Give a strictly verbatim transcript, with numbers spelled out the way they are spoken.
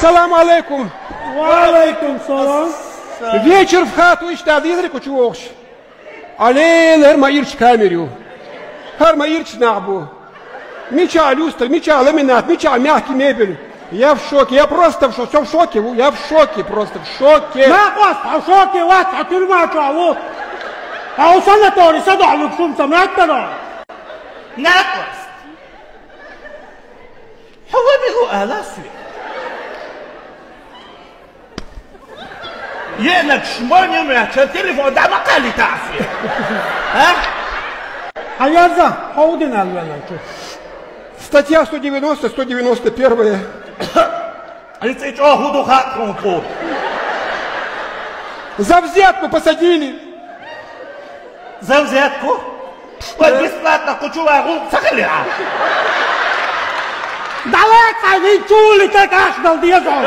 Салам алейкум. Ва алейкум салам. Вечер в хату иштта дезар кху чу вогӀуш. Алел, хӀара ма ирча камера ю. ХӀара ма ирча нах бу. Мича люстра, мича ламинат, мича мягкий мебель. Я в шоке, я просто в шоке, всё в шоке, я в шоке, просто в шоке. Накъост, хьо шоке вац, хьо тюрьма чу ву. Хьо санаторий са дохьлуг шум ца маттаро. Накъост. Хьо вай мигу ала суе. Енак шмоню мяча телефон дама калитаси. А? Хьаярза, хьо удин алвелан чу. Статья сто девяносто, сто девяносто первая. Лице чё худу хатхун ку. За взятку посадили. За взятку? Ой, бесплатно кучу вагу сахали а. Далай кайни чули так аш дал диязон.